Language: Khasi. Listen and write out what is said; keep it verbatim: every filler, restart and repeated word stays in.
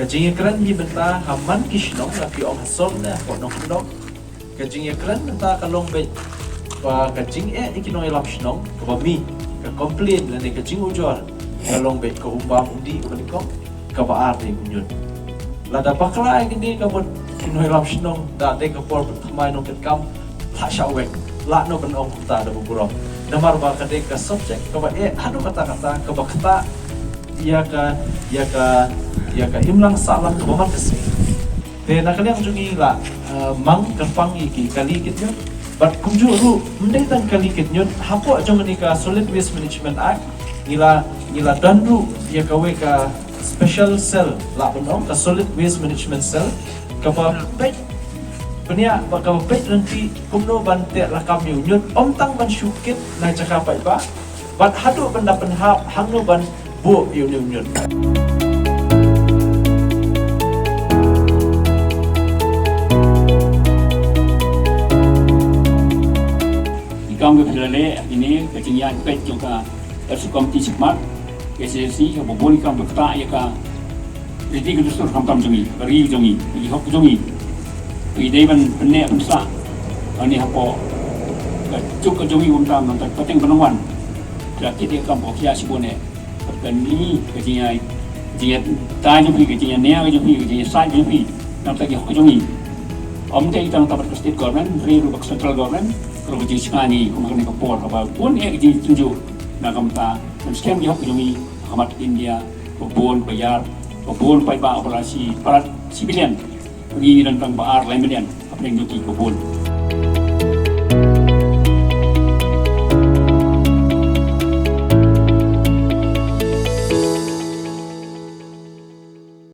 Jingïakren hi mynta ha man ki shnong la ki ong ha sor ne ha nongkyndong. Ka jingïakren mynta ka long beit ba ka jingeh ïa ki nongïalam shnong kaba mih, ka complain lane ka jingujor ka long beit ka umbam umdih kaba nyngkong, kaba ar dei u ñiut. Lada bakla ïa kine ka mut ki nongïalam shnong da dei ka por ban thymmai nongkitkam, la shah weng, la noh ban ong kumta da burom. Namar ba ka dei ka subject kaba eh haduh katta katta, kaba ktah ïa ka, ïa ka, ïa ka imlang sahlang kaba man ka sngi. Te na ka liang jong ngi la, eh, mang kyrpang ïa ki kali kit ñiut. Bad kumjuh ruh, ym dei tang kali kit ñiut, hapoh jong kane ka Solid Waste Management Act, ngi la, ngi la don ruh ïa kawei ka special cell, lah ban ong ka Solid Waste Management Cell, kaba peit, pynïaid ba kaba peit lynti kumno ban teh lakam ïa u ñiut, ym tang ban shu kit na jaka paidbah, bad haduh ban da pynhap hangno ban buh ïa une u ñiut. Ki kam kiba phi la leh, ine ka jingïaid peit jong ka Executive Committee Shipmat, K H A D C, kaba bun ki kam ba ktah ïa ka riti ka dustur khamtam jong ngi, ka ri jong ngi, ki hok jong ngi. Ki dei ban pynneh pynsah ïa kane hapoh ka juk ka jong ngi, kumta nangta pateng ba nang wan. Ka kit ïa ka kam ba khia shibun eh. Bad kane ka jingïa, jingïa tai jong phi, ka jingïa nia ka jong phi, ka jingïa sait jong phi, nangta ki hok jong ngi. Ym dei tang bad ka state government, hynrei ruh bad ka central government, ka ruh ka jingshngaiñ ïa ngi kum ha kane ka por kaba bun eh ka jingtynjuh na ka bynta ban skhem ki hok jong ngi ha khmat India ba bun ba ïar, ba bun paidbah ba la shi palat shi billion. Ngi don tang ba ar lai million hapdeng jong ki ba bun.